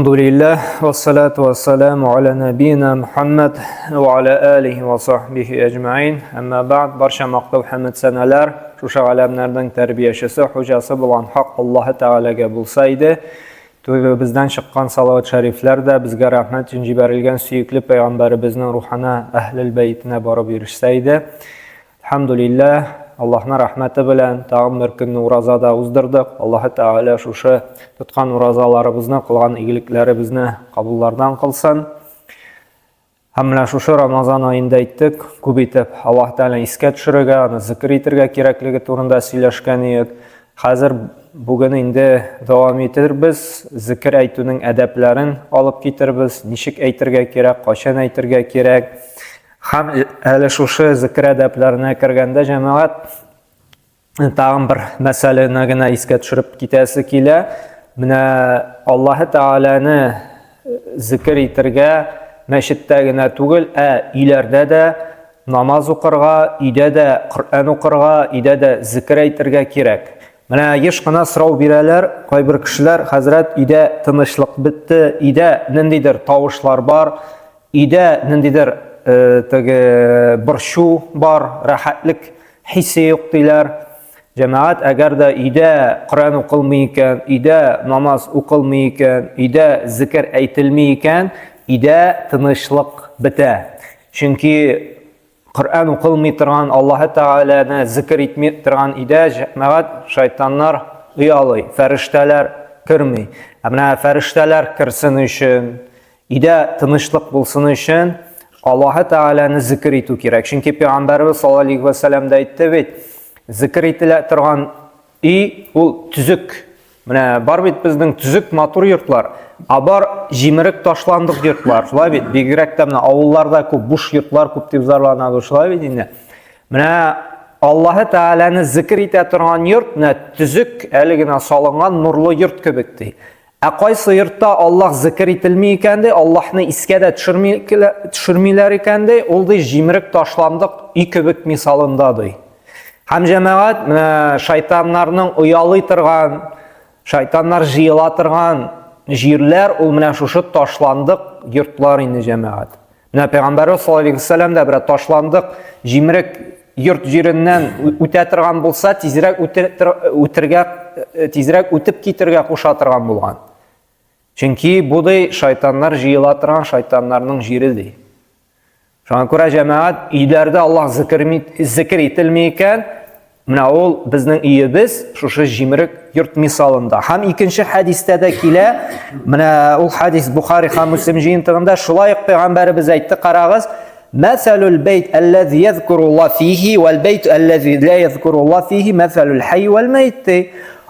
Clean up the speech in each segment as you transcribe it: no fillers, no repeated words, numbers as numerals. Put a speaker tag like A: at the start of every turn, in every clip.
A: Әлхәмдүлилләһ, вассалату вассаламу аля нәбиина Мухаммад ва аля алихи ва сахбихи әҗмәин. Әмма бәгъд, барча мактау һәм сәнәләр шушы галәмнәрнең тәрбиячесе, хуҗасы булган Хак Аллаһы Тәгаләгә булса иде. Түбәбездән чыккан салават шәрифләр дә безгә рәхмәт өчен җибәрелгән сөекле пәйгамбәребезнең рухына, әһлел бәйтенә барып ирешсә иде. Әлхәмдүлилләһ, Аллаһның рәхмәте белән тагын бер көнне ураза да уздырдык. Аллаһы Тәгалә шушы тоткан уразаларыбызны, кылган игелекләребезне кабуллардан кылсын. Һәм менә шушы Рамазан аенда әйттек, күп итеп Аллаһ Тәгаләне искә төшерергә, аны зикр итергә кирәклеге турында сөйләшкән идек. Хәзер бүген инде дәвам итербез, зикр әйтүнең әдәпләрен алып китербез, ничек әйтергә кирәк, кайчан әйтергә кирәк. Һәм әле шушы зикр әдәпләренә кергәндә, җәмәгать, тагын бер мәсьәләне генә искә төшереп китәсе килә. Менә Аллаһы Тәгаләне зикр итергә мәчеттә генә түгел, ә өйләрдә дә намаз укырга, өйдә дә Коръән укырга, өйдә дә зикр әйтергә кирәк. Менә еш кына сорау бирәләр, кайбер кешеләр, хәзрәт, өйдә тынычлык бетте, өйдә ниндидер тавышлар бар, Өйдә ниндидер теге борчу бар, рәхәтлек хисе юк диләр. Җәмәгать, әгәр дә өйдә Коръән укылмый икән, өйдә намаз укылмый икән, өйдә зикер әйтелми икән, өйдә тынычлык бетә. Чөнки Коръән укылмый торган, Аллаһы Тәгаләне зикер итми торган өйдә җәмәгать шайтаннар оялый, фәрештәләр керми. Ә менә фәрештәләр керсен өчен, өйдә тынычлык булсын өчен Аллаһы Тәгаләне зикер итү кирәк. Чөнки Пәйгамбәрбез саллаллаһу алейһи ва сәлләм дә әйтте бит, зикер ителә торган Өй ул төзек. Менә бар бит безнең төзек матур йортлар, а бар җимерек ташландык йортлар. Шулай бит, бигрәк тә менә авылларда күп буш йортлар күп дип зарланабыз, шулай бит инде. Менә Аллаһы Тәгаләне зикер итә торган йорт менә төзек, әле генә салынган нурлы йорт кебек ди. Ә кайсы йортта Аллаһ зикер ителми икән ди, Аллаһны искә дә төшерми, төшермиләр икән ди, ул ди җимерек ташландык өй кебек мисалында ди. Һәм җәмәгать менә шайтаннарның оялый торган, шайтаннар җыела торган җирләр ул менә шушы ташландык йортлар инде җәмәгать. Менә Пәйгамбәрбез саллаллаһу алейһи вәсәлләм дә берәр ташландык җимерек йорт җиреннән үтә торган булса, тизрәк үтергә, тизрәк үтеп китергә куша торган булган. Чөнки бу ди шайтаннар җыела торган шайтаннарның җире ди. Шуңа күрә җәмәгать өйләрдә Аллаһ зикр ителми икән, менә ул безнең өебез шушы җимерек йорт мисалында. Һәм икенче хәдистә дә килә, менә ул хәдис Бухари һәм Муслим җыентыгында шулай ук пәйгамбәребез әйтте, карагыз, Мәсәлул бәйт әлләзи язкурулла фихи вәл бәйт әлләзи ла язкурулла фихи мәсәлул хәй вәл мәйт.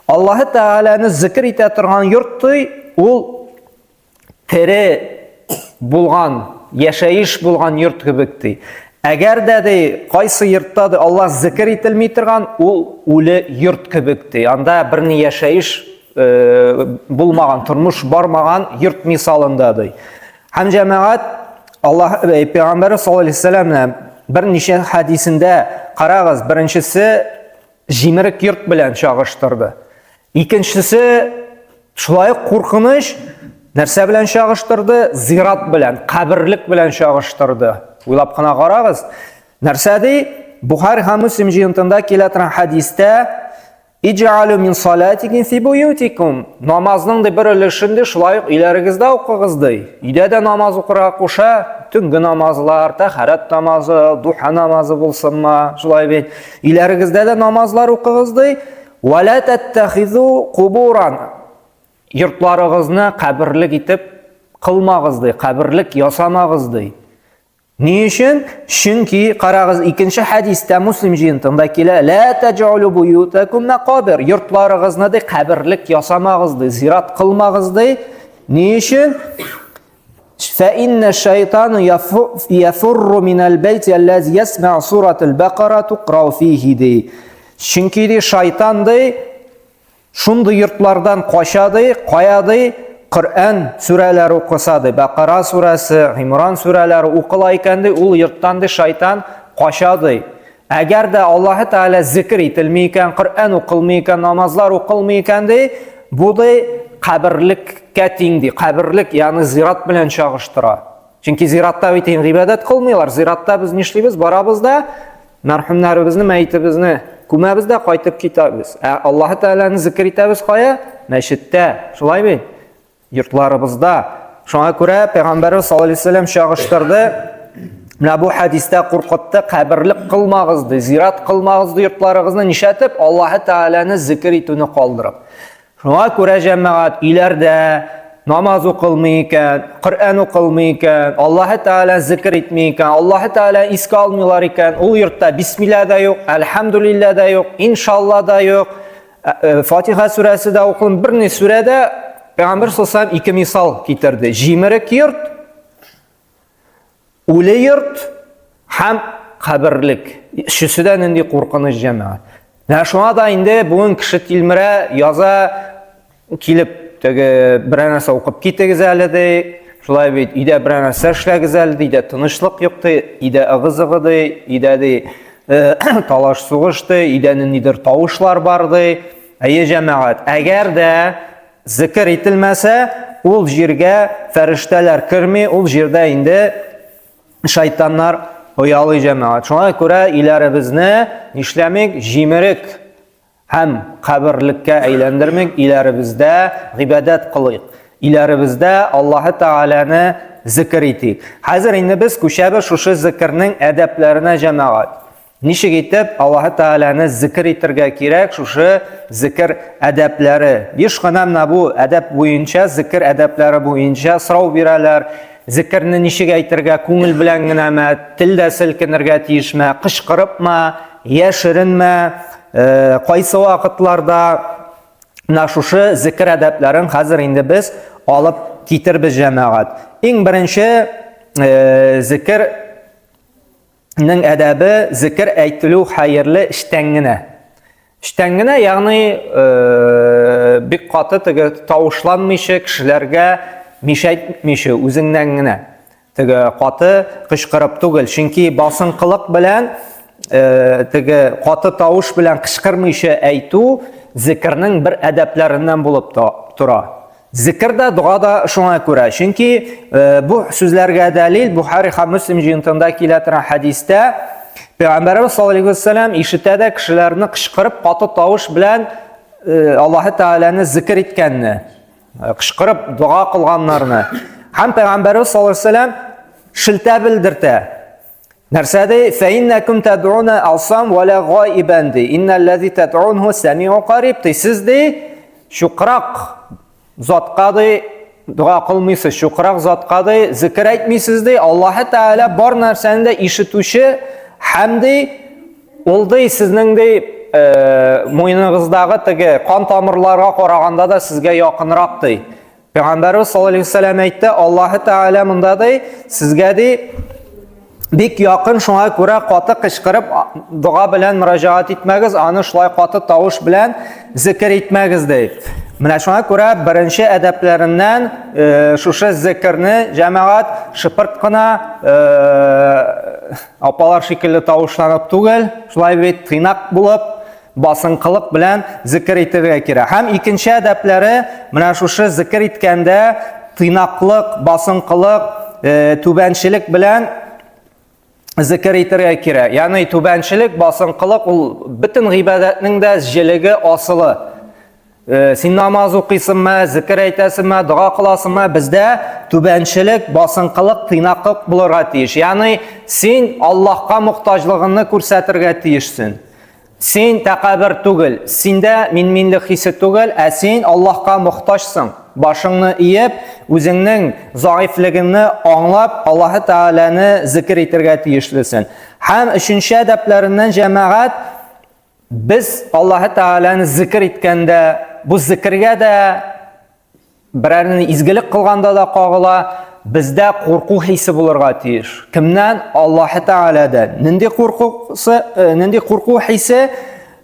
A: Аллаһы Тәгаләне зикр итә торган йорт ди, ул тере булган, яшәеш булган йорт кебек ди. Әгәр дә ди, кайсы йортта ди Аллаһ зикр ителми торган, ул үле йорт кебек ди. Анда берни яшәеш э, булмаган, тормыш бармаган йорт мисалында ди. Һәм җәмәгать Аллаһ э, Пәйгамбәре саллаллаһу алейһи вәсәлләм берничә хәдисендә карагыз, беренчесе җимерек йорт белән чагыштырды. Икенчесе шулай ук куркыныч нәрсә белән чагыштырды? Зират белән, каберлек белән чагыштырды. Уйлап кына карагыз. Нәрсә ди? Бухари һәм Муслим җыентында килә торган хәдистә Иджалю мин салатикум фи буютикум. Намазның ди бер өлешен ди шулай ук өйләрегездә укыгыз ди. Өйдә дә намаз укырга куша, төнге намазлар, тәһарәт намазы, духа намазы булсынмы, шулай бит. Өйләрегездә дә намазлар укыгыз ди. Вәлә тәттәхизу кубуран. Йортларыгызны каберлек итеп кылмагыз ди, каберлек ясамагыз ди. Ни өчен? Чөнки карагыз, икенче хәдистә Муслим җыентында килә, ла таҗалу буютакум макабир. Йортларыгызны ди каберлек ясамагыз ди, зират кылмагыз ди. Ни өчен? فإن الشيطان يفر من البيت الذي يسمع سورة البقرة تقرأ فيه ди. Чөнки ди шайтан ди шундый йортлардан кача ди, кая ди Коръән сүрәләре укыса ди, Бакара сүрәсе, Имран сүрәләре укыла икән ди, ул йорттан ди шайтан кача ди. Әгәр дә Аллаһы Тәгалә зикр ителми икән, Коръән укылмый икән, намазлар укылмый икән ди, бу ди каберлеккә тиң ди. Каберлек, ягъни зират белән чагыштыра. Чөнки зиратта бит инде гыйбадәт кылмыйлар. Зиратта без нишлибез? Барабыз да мәрхүмнәребезне, мәетебезне күмәбез дә кайтып китәбез. Ә Аллаһы Тәгаләне зикер итәбез кая? Мәчеттә. Шулай бит? Йортларыбызда. Шуңа күрә Пәйгамбәрбез саллаллаһу алейһи вәсәлләм чагыштырды. Менә бу хәдистә куркытты, каберлек кылмагыз ди, зират кылмагыз ди йортларыгызны нишләтеп, Аллаһы Тәгаләне зикер итүне калдырып. Шуңа күрә җәмәгать өйләрдә намаз укылмый икән, Коръән укылмый икән, Аллаһы Тәгалә зикер итми икән, Аллаһы Тәгалә искә алмыйлар икән, ул йортта бисмилла да юк, әлхәмдулилла да юк, иншалла да юк, Фатиха сүрәсе дә укылмый, берни сүрәдә Пәйгамбер саллаллаху ике мисал китерде. Җимерек йорт, үле йорт һәм каберлек. Өчесе дә нинди куркыныч җәмәгать. Менә шуңа да инде бүген кеше тилмерә, яза килеп теге берәр нәрсә укып китегез әле ди. Шулай бит, өйдә берәр нәрсә эшләгез әле ди, өйдә тынычлык юк ди, өйдә ыгы-зыгы ди, өйдә ди талаш сугыш ди, өйдә ниндидер тавышлар бар ди. Әйе, җәмәгать, әгәр дә зикер ителмәсә, ул җиргә фәрештәләр керми, ул җирдә инде шайтаннар оялый җәмәгать. Шуңа күрә өйләребезне нишләмик, җимерек һәм каберлеккә әйләндермик, өйләребездә гыйбадәт кылыйк. Өйләребездә Аллаһы Тәгаләне зикер итик. Хәзер инде без күчәбез шушы зикернең әдәпләренә җәмәгать. Ничек итеп Аллаһы Тәгаләне зикер итергә кирәк, шушы зикер әдәпләре. Еш кына менә бу әдәп буенча, зикер әдәпләре буенча сорау бирәләр. Зикерне ничек әйтергә, күңел белән генәме, тел дә селкенергә тиешме, кычкырыпмы, яшеренме, кайсы вакытларда менә шушы зикер әдәпләрен хәзер инде без алып китербез җәмәгать. Иң беренче зикер нең әдәбе зикер әйтелү хәерле эчтән генә. Эчтән генә, ягъни э, бик каты теге тавышланмыйча, кешеләргә мишәйтмичә, үзеңнән генә. Теге каты кычкырып түгел, чөнки басынкылык белән э, теге каты тавыш белән кычкырмыйча әйтү зикернең бер әдәпләреннән булып тора. Зикер дә, дога да шуңа күрә. Чөнки э, бу сүзләргә дәлил Бухари һәм Мөслим җыентында килә торган хәдистә Пәйгамбәребез саллаллаһу алейһи вәсәлләм ишетә дә кешеләрне кычкырып каты тавыш белән э, Аллаһы Тәгаләне зикер иткәнне, э, кычкырып дога кылганнарны. Һәм Пәйгамбәребез саллаллаһу алейһи вәсәлләм шелтә белдертә. Нәрсә ди? Фәиннәкум тәд'уна алсам ва ла гаибан ди. Инналлази тәд'унху сәмиу кариб ди. Сез ди чукрак затка ди дога кылмыйсыз, чукрак затка ди зикер әйтмисез ди. Аллаһы Тәгалә бар нәрсәне дә ишетүче һәм ди ул ди сезнең ди э, муеныгыздагы теге кан тамырларга караганда да сезгә якынрак ди. Пәйгамбәрбез саллаллаһу алейһи вәсәлләм әйтте, Аллаһы Тәгалә монда ди, сезгә ди бик якын, шуңа күрә каты кычкырып дога белән мөрәҗәгать итмәгез, аны шулай каты тавыш белән зикер итмәгез ди. Менә шуңа күрә беренче әдәпләреннән э, шушы зикерне җәмәгать шыпырт кына э, апалар шикелле тавышланып түгел, шулай бит тыйнак булып басынкылык белән зикер итәргә кирәк. Һәм икенче әдәпләре менә шушы зикер иткәндә тыйнаклык, басынкылык, э, түбәнчелек белән зикер итәргә кирәк. Ягъни түбәнчелек, басынкылык ул бөтен гыйбадәтнең дә җелеге, асылы. Э, син намаз укыйсыңмы, зикер әйтәсеңме, дога кыласыңмы, бездә түбәнчелек, басынкылык, тыйнаклык булырга тиеш. Ягъни син Аллаһка мохтаҗлыгыңны күрсәтергә тиешсең. Син тәкәббер түгел, синдә минминлек хисе түгел, ә син Аллаһка мохтаҗсың. Башыңны иеп, үзеңнең заифлегеңне аңлап, Аллаһы Тәгаләне зикер итергә тиешлесең. Һәм өченче әдәпләреннән җәмәгать без Аллаһы Тәгаләне зикер иткәндә, бу зикергә дә Берәрне изгелек кылганда да кагыла, бездә курку хисе булырга тиеш. Кемнән? Аллаһы Тәгаләдән. Нинди куркусы, э, нинди курку хисе?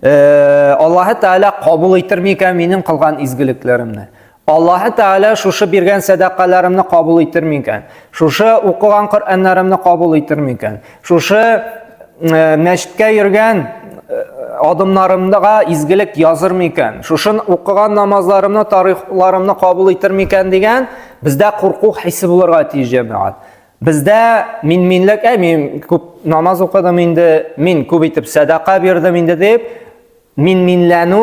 A: Э, Аллаһы Тәгалә кабул итер микән минем кылган изгелекләремне? Аллаһы Тәгалә шушы биргән сәдакаларымны кабул итер микән? Шушы укыган Коръәннәремне кабул итер микән? Шушы э, мәчеткә йөргән адымнарымда изгелек языр микән? Шушы укыган намазларымны, тарихларымны кабул итер микән дигән бездә курку хисе булырга тиеш, җәмәгать. Бездә мин-минлек, ә мин күп намаз укыдым инде, мин күп итеп сәдака бирдем инде дип, мин-минләнү,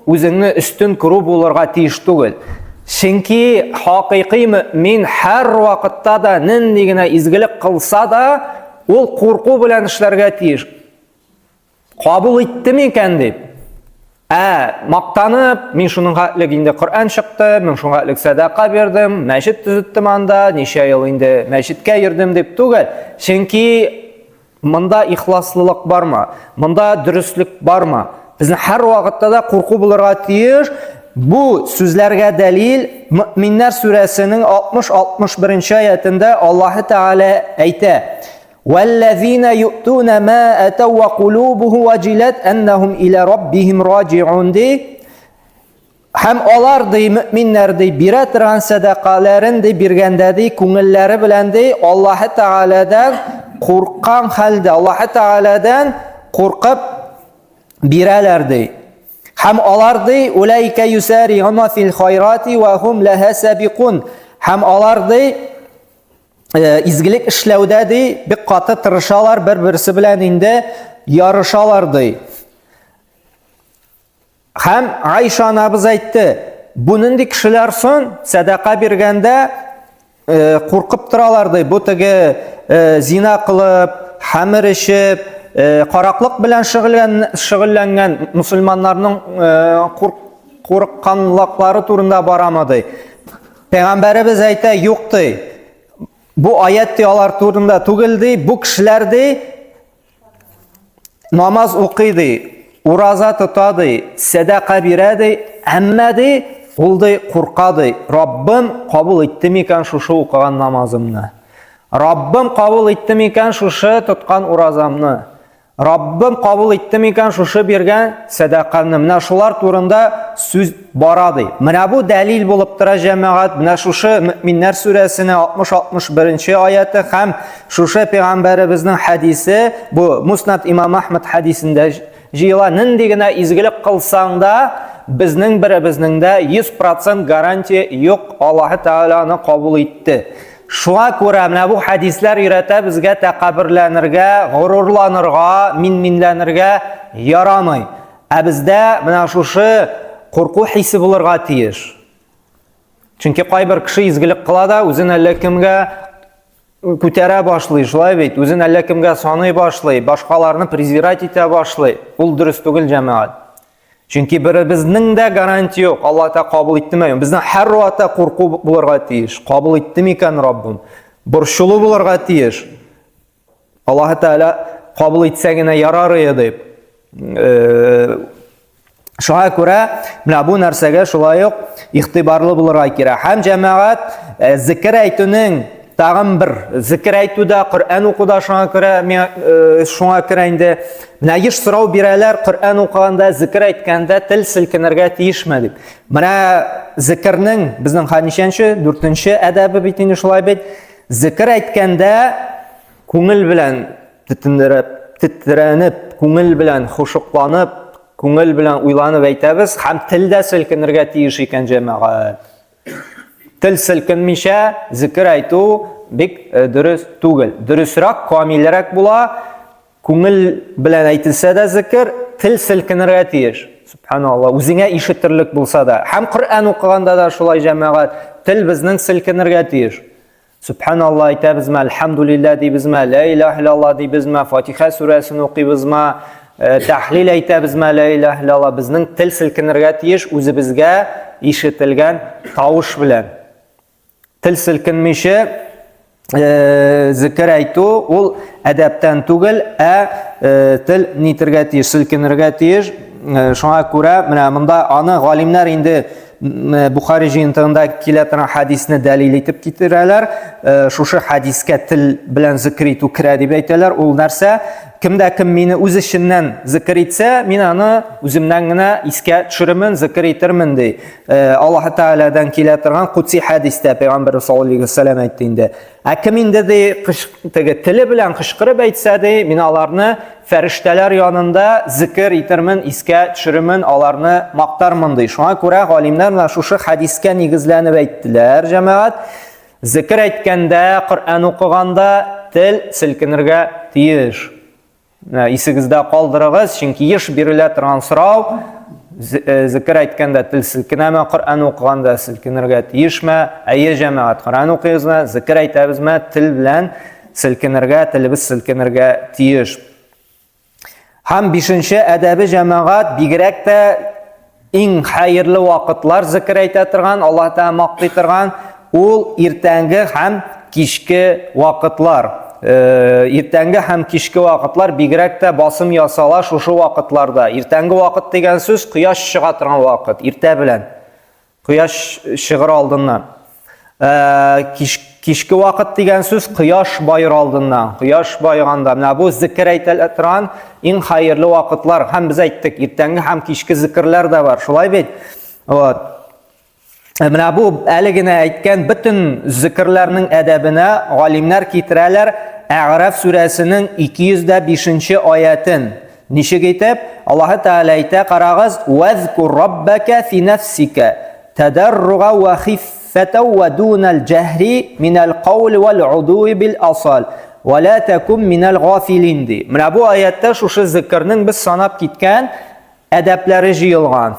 A: үзеңне өстен күрү булырга тиеш түгел. Чөнки хакыйкый мөмин һәр вакытта да нинди генә изгелек кылса да, ул курку белән эшләргә тиеш. Кабул итте микән дип. Ә мактанып, мин шуның хәтлек инде Коръән чыкты, мин шуңа хәтлек сәдака бирдем, мәчет төзеттем анда, ничә ел инде мәчеткә йөрдем дип түгел. Чөнки монда ихласлылык бармы? Монда дөреслек бармы? Безнең һәр вакытта да курку булырга тиеш. Бу сүзләргә дәлил Мөминнәр сүрәсенең 60-61 аятында Аллаһы Тәгалә әйтә: "Вәлләзина ю'туна ма атау ва кулубуху ваҗилат аннахум иля раббихим раҗиун" ди. Һәм алар, ди, мөминнәр, ди, бирә торган сәдакаләрен, ди, биргәндә, ди, күңелләре белән, ди, Аллаһы Тәгаләдән курккан хәлдә, Аллаһы Тәгаләдән куркып бирәләр, ди. Һәм алар, ди, улайка юсариуна фил хайрати ва хум лаһа сабикун. Һәм алар, ди, изгелек эшләүдә, ди, бик каты тырышалар, бер-берсе белән инде ярышалар, ди. Һәм Айша анабыз әйтте, бу нинди кешеләр сон, сәдака биргәндә э, куркып торалар ди. Бу теге э, зина кылып, хәмер эчеп, э, караклык белән шөгыльлән, шөгыльләнгән мусульманнарның э, курк, курыкканлыклары турында барамы ди. Пәйгамбәребез әйтә, юк ди. Бу аят ди алар турында түгел ди. Бу кешеләр ди намаз укый ди, ураза тота ди, сәдака бирә ди, әмма ди, ул ди курка ди. Раббым кабул итте микән шушы укыган намазымны? Раббым кабул итте микән шушы тоткан уразамны? Раббым кабул итте микән шушы биргән сәдакамны? Менә шулар турында сүз бара ди. Менә бу дәлил булып тора, җәмәгать. Менә шушы Мөминнәр сүрәсенең 60-61 аяты һәм Шушы пәйгамбәребезнең хәдисе, бу Муснад имам Ахмад хәдисендә җыела, нинди генә изгелек кылсаң да, безнең беребезнең дә 100% гарантия юк, Аллаһы Тәгалә аны кабул итте. Шуңа күрә менә бу хәдисләр өйрәтә безгә тәкәбберләнергә, горурланырга, мин-минләнергә ярамый. Ә бездә менә шушы курку хисе булырга тиеш. Чөнки кайбер кеше изгелек кыла да, үзен әллә кемгә күтәрә башлый, шулай бит, үзен әллә кемгә саный башлый, башкаларны презирать итә башлый. Ул дөрес түгел, җәмәгать. Чөнки беребезнең дә гарантия юк, Аллаһ Тәгалә кабул иттеме? Безнең һәр вакытта курку булырга тиеш. Кабул итте микән Раббым? Борчылу булырга тиеш. Аллаһ Тәгалә кабул итсә генә ярар иде дип. Шуңа күрә менә бу нәрсәгә шулай ук игътибарлы булырга кирәк. Һәм җәмәгать зикер әйтүнең тагын бер зикер әйтүдә, Коръән укуда шуңа күрә шуңа күрә инде менә еш сорау бирәләр, Коръән укыганда, зикер әйткәндә тел селкенергә тиешме дип. Менә зикернең безнең ничәнче, дүртенче әдәбе бит инде шулай бит. Зикер әйткәндә күңел белән тетендереп, тетрәнеп, күңел белән хушукланып, күңел белән уйланып әйтәбез һәм тел дә селкенергә тиеш икән, җәмәгать. Тел селкенмичә зикер әйтү бик э, дөрес түгел. Дөресрәк, камилрәк була. Күңел белән әйтелсә дә зикер, тел селкенергә тиеш. Субханалла, үзеңә ишетерлек булса да. Һәм Коръән укыганда да шулай, җәмәгать, тел безнең селкенергә тиеш. Сүбхәналла әйтәбезме, әлхәмдүлилләһ дибезме, лә илаһ иллалла дибезме, Фатиха сүрәсен укыйбызмы, э, тәхлил әйтәбезме, лә илаһ иллалла, безнең тел селкенергә тиеш үзебезгә ишетелгән тавыш белән. Тел селкенмичә э, зикер әйтү ул әдәптән түгел, ә э, тел нитергә тиеш, селкенергә тиеш. Шуңа күрә менә монда аны галимнәр инде Бухари җыентыгында килә торган хәдисне дәлил итеп китерәләр. Шушы хәдискә тел белән зикр итү керә дип әйтәләр. Ул нәрсә? Кем дә кем мине үз эченнән зикер итсә, мин аны үземнән генә искә төшерермен, зикер итермен, ди. Аллаһ Тәгаләдән килә торган кудси хәдистә пәйгамбәр саллаллаһу алейһи вәсәлләм әйтте инде. Ә кем инде ди, теге теле белән кычкырып әйтсә ди, мин аларны фәрештәләр янында зикер итермен, искә төшерермен, аларны мактармын ди. Шуңа күрә галимнәр менә шушы хәдискә нигезләнеп әйттеләр, җәмәгать. Зикер әйткәндә, Коръән укыганда тел селкенергә тиеш. Менә исегездә калдырыгыз, чөнки еш бирелә торган сорау, э, зикер әйткәндә тел селкенәме, Коръән укыганда селкенергә тиешме? Әйе, җәмәгать, Коръән укыйбызмы, зикер әйтәбезме, тел белән селкенергә, телебез селкенергә тиеш. Һәм бишенче әдәбе җәмәгать бигрәк тә иң хәерле вакытлар зикер әйтә торган, Аллаһ Тәгалә мактый торган, ул иртәнге һәм кичке вакытлар. Э, иртәнге һәм кичке вакытлар бигрәк тә басым ясала шушы вакытларда. Иртәнге вакыт дигән сүз кояш чыга торган вакыт, иртә белән. Кояш чыгыр алдыннан. Э, кич, кичке вакыт дигән сүз кояш баер алдыннан. Кояш баеганда. Менә бу зикер әйтелә торган иң хәерле вакытлар. Һәм без әйттек, иртәнге һәм кичке зикерләр дә бар. Шулай бит? Вот. Э, менә бу әле генә әйткән бөтен зикерләрнең әдәбенә галимнәр китерәләр Әгъраф сүрәсенең 205 аятен. Ничек итеп? Аллаһы Тәгалә әйтә, карагыз, "Вазкур раббака фи нафсика тадарруга ва хиффата ва дунал җәһри минал каул вал удуи бил асал ва ла такун минал гафилин" ди. Менә бу аятта шушы зикернең без санап киткән әдәпләре җыелган.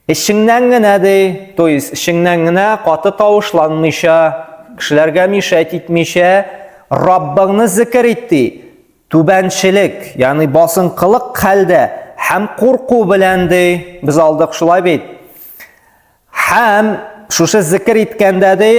A: Эчеңнән генә ди, то есть эчеңнән генә каты тавышланмыйча, кешеләргә мишәйт итмичә, Раббыңны зикер ит ди. Түбәнчелек, ягъни басынкылык хәлдә һәм курку белән ди, без алдык шулай бит. Һәм шушы зикер иткәндә ди,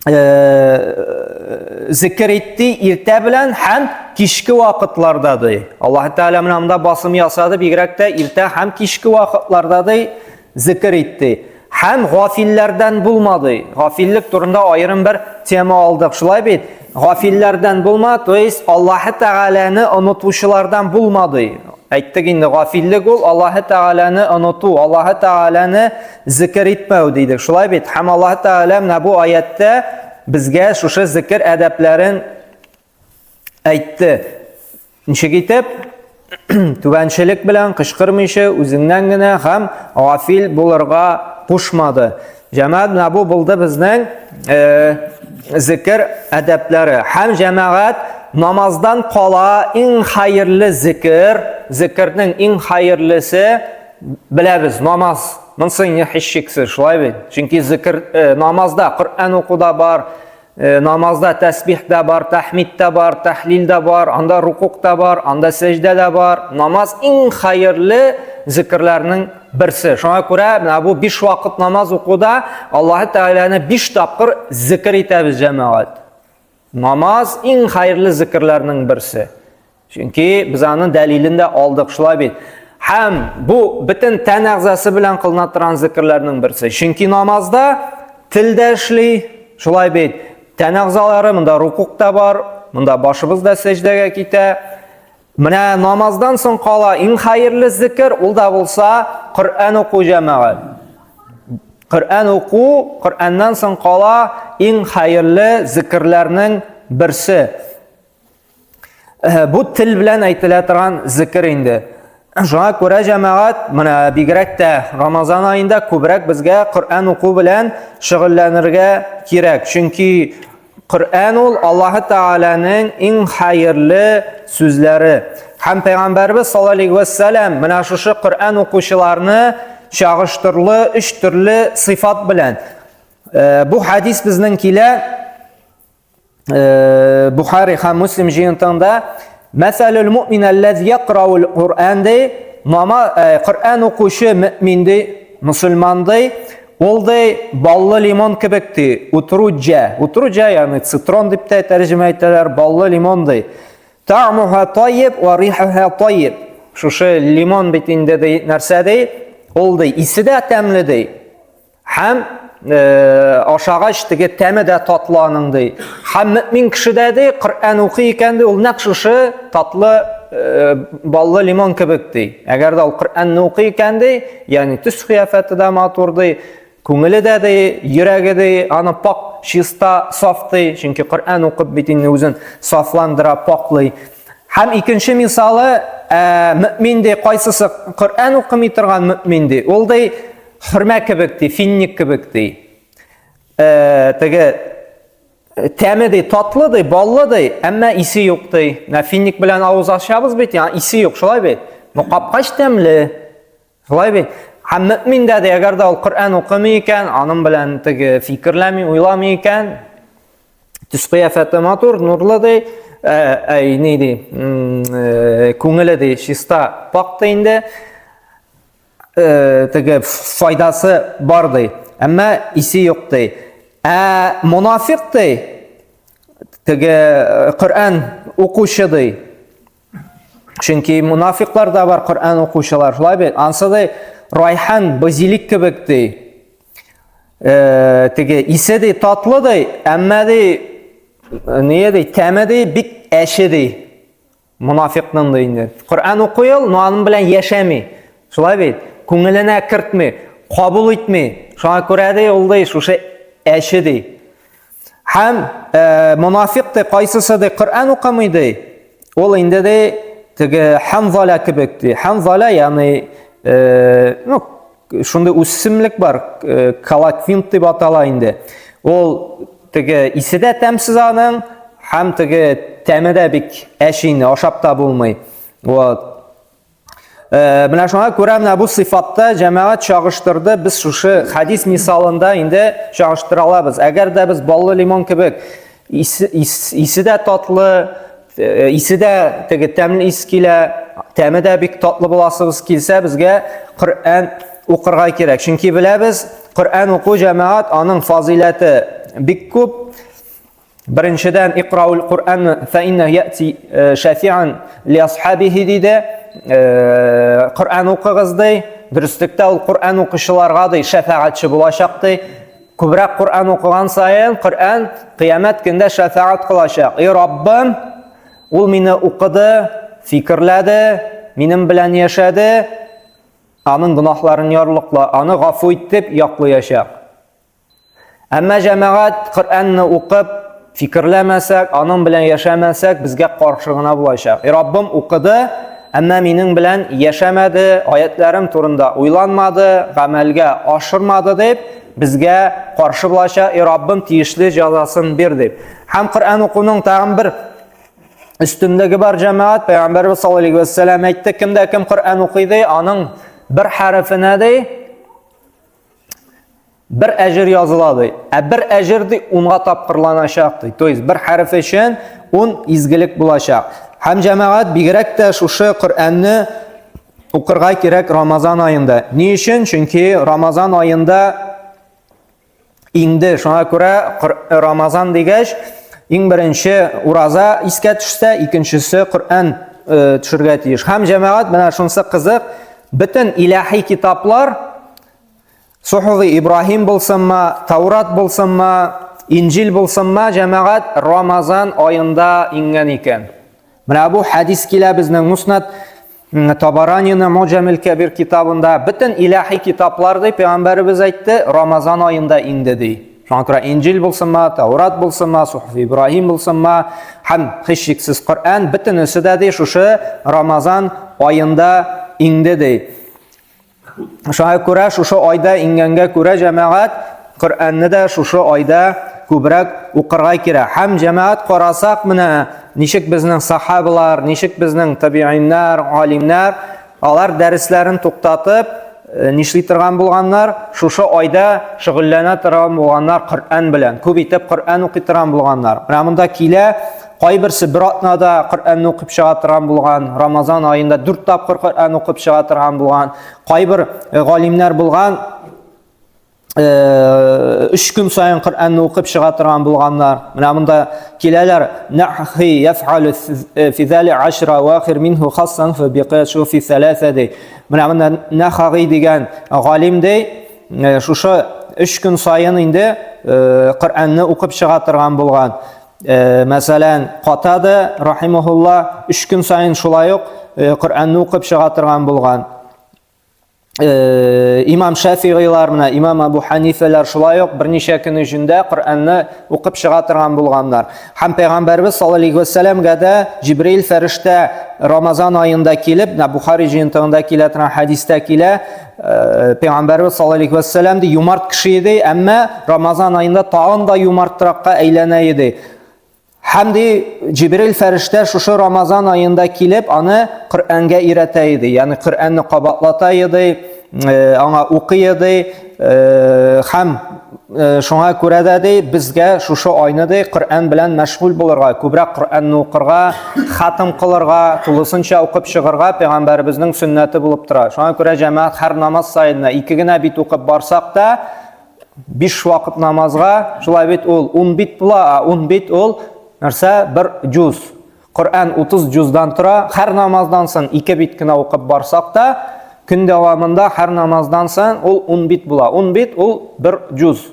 A: э, зикер итте иртә белән һәм кичке вакытларда ди. Аллаһ Тәгалә менә монда басым ясады, бигрәк тә иртә һәм кичке вакытларда ди зикер итте. Һәм гафилләрдән булмады. Гафиллек турында аерым бер тема алдык. Шулай бит? Гафилләрдән булма, то есть Аллаһы Тәгаләне онытучылардан булмады. Әйттек инде, гафиллек ул Аллаһы Тәгаләне оныту, Аллаһы Тәгаләне зикер итмәү дидек. Шулай бит? Һәм Аллаһы Тәгалә менә бу аяттә безгә шушы зикер әдәпләрен әйтте. Ничек итеп? Түбәнчелек белән кычкырмыйча, үзеңнән генә һәм гафил булырга кушмады. Җәмәгать, менә бу булды безнең э, зикер әдәпләре. Һәм җәмәгать намаздан кала иң хәерле зикер, зикернең иң хәерлесе беләбез, намаз. Монысы инде һичшиксез, шулай бит? Чөнки зикер э, намазда Коръән уку да бар, Э, намазда тәсбих дә бар, тәхмид тә бар, тәхлил дә бар, анда рукук та бар, анда сәҗдә дә бар. Намаз иң хәерле зикерләрнең берсе. Шуңа күрә менә бу биш вакыт намаз укуда Аллаһы Тәгаләне биш тапкыр зикер итәбез, җәмәгать. Намаз иң хәерле зикерләрнең берсе. Чөнки без аның дәлилен дә алдык, шулай бит. Һәм бу бөтен тән әгъзасы белән кылына торган зикерләрнең берсе. Чөнки намазда тел дә эшли, шулай бит. Тән әгъзалары монда рукук та бар, монда башыбыз да сәҗдәгә китә. Менә намаздан соң кала иң хәерле зикер, ул да булса Коръән уку җәмәгать. Коръән уку, Коръәннән соң кала иң хәерле зикерләрнең берсе. Э, бу тел белән әйтелә торган зикер инде. Шуңа күрә җәмәгать, менә бигрәк тә Рамазан аенда күбрәк безгә Коръән уку белән шөгыльләнергә кирәк. Чөнки Коръән ул Аллаһы Тәгаләнең иң хәерле сүзләре. Һәм Пәйгамбәрбез саллаллаһу алейһи ва сәлләм менә шушы Коръән укучыларны чагыштырлы өч төрле сыйфат белән. Э, бу хадис безнең килә Э, Бухари һәм Муслим җыентыгында Мәсәлүл муъмин аллази якраул Куръан ди, нама э, Коръән укучы мөмин ди, мусульман ди, ул ди баллы лимон кебек ди, утруджа, утруджа ягъни цитрон дип тә тәрҗемә итәләр, баллы лимон ди. Та'муха тайиб ва рихуха тайиб. Шушы лимон бит инде ди, нәрсә ди? Ул ди, исе дә тәмле ди. Һәм ашагач теге тәме дә татлы аның ди. Һәм мөмин кеше дә ди, Коръән укый икән ди, ул нәкъ шушы татлы баллы лимон кебек ди. Әгәр дә ул Коръәнне укый икән ди, ягъни төс кыяфәте дә матур ди, күңеле дә ди, йөрәге ди, аны пак, чиста, саф ди, чөнки Коръән укып бит инде үзен сафландыра, паклый. Һәм икенче мисалы, мөмин ди, кайсысы Коръән укымый торган мөмин ди, ул ди хөрмә кебек ди, финник кебек ди. Теге тәме ди, татлы ди, баллы ди, әмма исе юк ди. Менә финник белән авыз ачабыз бит, яңа исе юк, шулай бит? Но капкач тәмле. Шулай бит? Һәм мөмин дә ди, әгәр дә ул Коръән укымый икән, аның белән теге фикерләми, уйламый икән, төс кыяфәте матур, нурлы ди, әй, ни ди, күңеле ди, чиста, пак ди инде. Теге файдасы бар ди, әмма исе юк ди. Ә монафик ди, теге Коръән укучы ди. Чөнки монафиклар да бар, Коръән укучылар, шулай бит? Ансы ди райхан, базилик кебек ди. Теге исе ди татлы ди, әмма ди не ди, тәме ди бик әче ди. Монафикның да инде. Коръән укый ул, но аның белән яшәми. Шулай бит? Күңеленә кертми, кабул итми. Шуңа күрә ди ул ди шушы әче ди. Һәм монафик ди кайсысы ди Коръән укымый ди. Ул инде ди теге ханзала кебек ди. Ханзала, ягъни ну шундый үсемлек бар, калаквинт дип атала инде. Ул теге исе дә тәмсез аның, һәм теге тәме дә бик әче инде, ашап та булмый. Вот. Менә шуңа күрә менә бу сыйфатта җәмәгать чагыштырды. Без шушы хадис мисалында инде чагыштыра алабыз. Әгәр дә без баллы лимон кебек исе, исе дә татлы, исе дә теге тәмле ис килә, тәме дә бик татлы буласыбыз килсә, безгә Коръән укырга кирәк. Чөнки беләбез, Коръән уку җәмәгать аның фазыйләте бик күп. Беренчедән, икраул Коръән фә инна яти шафиан ли асхабихи диде. Коръән укыгыз ди. Дөреслектә ул Коръән укучыларга ди шәфәгатьче булачак ди. Күбрәк Коръән укыган саен Коръән кыямәт көндә шәфәгать кылачак. Эй Раббым, ул мине укыды, фикерләде, минем белән яшәде, аның гөнаһларын ярлыкла, аны гафу ит дип яклыячак. Әмма җәмәгать Коръәнне укып, фикерләмәсәк, аның белән яшәмәсәк, безгә каршы гына булачак. Эй Раббым укыды, әмма минем белән яшәмәде, аятларым турында уйланмады, гамәлгә ашырмады дип, безгә каршы булачак. Эй Раббым, тиешле җәзасын бир дип. Һәм Коръән укуның тагын бер өстенлеге бар җәмәгать. Пәйгамбәрбез саллаллаһу алейһи ва сәлләм әйтте, кемдә кем Коръән укый ди, аның бер хәрефенә ди бер әҗер языла ди. Ә бер әҗер ди унга тапкырланачак ди. То есть бер хәреф өчен ун изгелек булачак. Һәм җәмәгать бигрәк тә шушы Коръәнне укырга кирәк Рамазан аенда. Ни өчен? Чөнки Рамазан аенда инде шуңа күрә Рамазан дигәч, иң беренче ураза искә төшсә, икенчесе Коръән төшергә тиеш. Һәм җәмәгать менә шунысы кызык, бөтен илаһи китаплар Сухуфи Ибраһим булсынмы, Таурат булсынмы, Инҗил булсынмы, җәмәгать Рамазан аенда иңгән икән. Менә бу хәдис килә безнең Муснад Табаранины Муҗамил Кәбир китабында бөтен илаһи китаплар ди пәйгамбәребез әйтте, Рамазан аенда иңде ди. Шуңа күрә Инҗил булсынмы, Таурат булсынмы, Сухуфи Ибраһим булсынмы, һәм һичшиксез Коръән бөтенесе дә ди шушы Рамазан аенда иңде ди. Шуңа күрә шушы айда иңгәнгә күрә җәмәгать Коръәнне дә шушы айда күбрәк укырга кирәк. Һәм җәмәгать карасак менә ничек безнең сахабалар, ничек безнең табииннар, алимнәр, алар дәресләрен туктатып, нишли торган булганнар, шушы айда шөгыльләнә торган булганнар Коръән белән. Күп итеп Коръән укый торган булганнар. Менә монда килә Кайберсе бер атнада Коръәнне укып чыга торган булган, Рамазан аенда дүрт тапкыр Коръән укып чыга торган булган. Кайбер галимнәр булган, өч көн саен Коръәнне укып чыга торган булганнар. Менә монда киләләр, нахи яф'алу фи зали ашра вахир минху хассан фа биқашу фи саласа ди. Менә монда Нахаги дигән галим ди, шушы өч көн саен инде Коръәнне укып чыга торган булган. Мәсәлән, Катада рахимахулла өч көн саен шулай ук Коръәнне укып чыга торган булган. Имам Шафигыйлар менә имам Абу Ханифәләр шулай ук берничә көн эчендә Коръәнне укып чыга торган булганнар. Һәм пәйгамбәрбез саллаллаһу алейһи вәсәләмгә дә Җибраил фәрештә Рамазан аенда килеп, менә Бухари җыентыгында килә торган хәдистә килә, пәйгамбәрбез саллаллаһу алейһи вәсәләм ди юмарт кеше иде, әмма Рамазан аенда тагын да юмартракка әйләнә иде. Һәм ди Җибрил фәрештә шушы Рамазан аенда килеп, аны Коръәнгә өйрәтә иде. Ягъни Коръәнне кабатлата иде, аңа укый иде. Һәм шуңа күрә дә ди, безгә шушы айны ди Коръән белән мәшгуль булырга, күбрәк Коръәнне укырга, хатым кылырга, тулысынча укып чыгарга пәйгамбәребезнең сөннәте булып тора. Шуңа күрә җәмәгать һәр намаз саен ике генә бит укып барсак та, Биш вакыт намазга, шулай бит ул 10 бит була, ә 10 бит ул нәрсә? Бер җуз. Коръән 30 җуздан тора. Һәр намаздан соң ике бит кенә укып барсак та, көн дәвамында һәр намаздан соң ул 10 бит була. 10 бит ул бер җуз.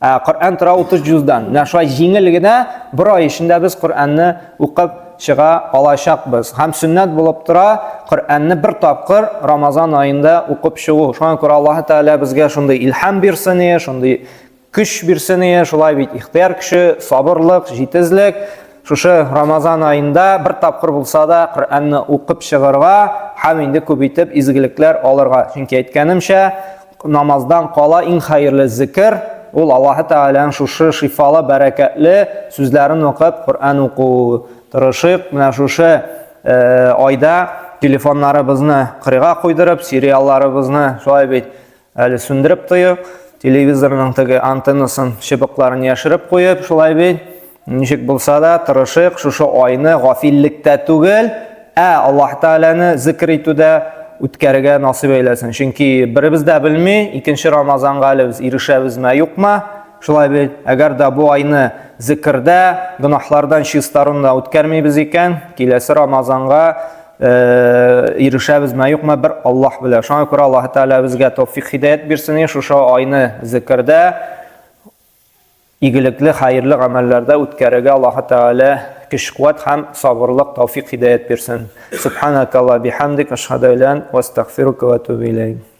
A: Ә Коръән тора 30 җуздан. Менә шулай җиңел генә бер ай эчендә без Коръәнне укып чыга алачакбыз. Һәм сөннәт булып тора Коръәнне бер тапкыр Рамазан аенда укып чыгу. Шуңа күрә Аллаһ Тәгалә безгә шундый илһам бирсен, шундый көч бирсен, шулай бит ихтыяр көче, сабырлык, җитезлек. Шушы Рамазан аенда бер тапкыр булса да Коръәнне укып чыгарга һәм инде күп итеп изгелекләр алырга. Чөнки әйткәнемчә, намаздан кала иң хәерле зикер ул Аллаһы Тәгаләнең шушы шифалы, бәрәкәтле сүзләрен укып, Коръән уку. Тырышыйк, менә шушы э, айда телефоннарыбызны кырыйга куйдырып, сериалларыбызны шулай бит әле сүндереп тоеп, телевизорның теге антеннасын, чыбыкларын яшереп куеп, шулай бит Ничек булса да, тырышыйк, шушы айны гафиллектә түгел, ә Аллаһ Тәгаләне зикр итүдә үткәрергә насыйп әйләсен. Чөнки беребез дә белми, икенче Рамазанга әле без ирешәбезме, юкмы? Шулай бит, әгәр дә бу айны зикрдә, гөнаһлардан чистарында үткәрмибез икән, киләсе Рамазанга э, ирешәбезме, юкмы, бер Аллаһ белә. Шуңа күрә Аллаһ Тәгалә безгә тәүфик һидәят бирсен, шушы айны зикрдә Игелекле, хәерле гамәлләрдә үткәрергә Аллаһы Тәгалә көч-куәт һәм сабырлык, тәүфик, һидәят бирсен. Субханакалла бихамдик, ашһаду ан ла ва астагфирука ва атубу иләйк.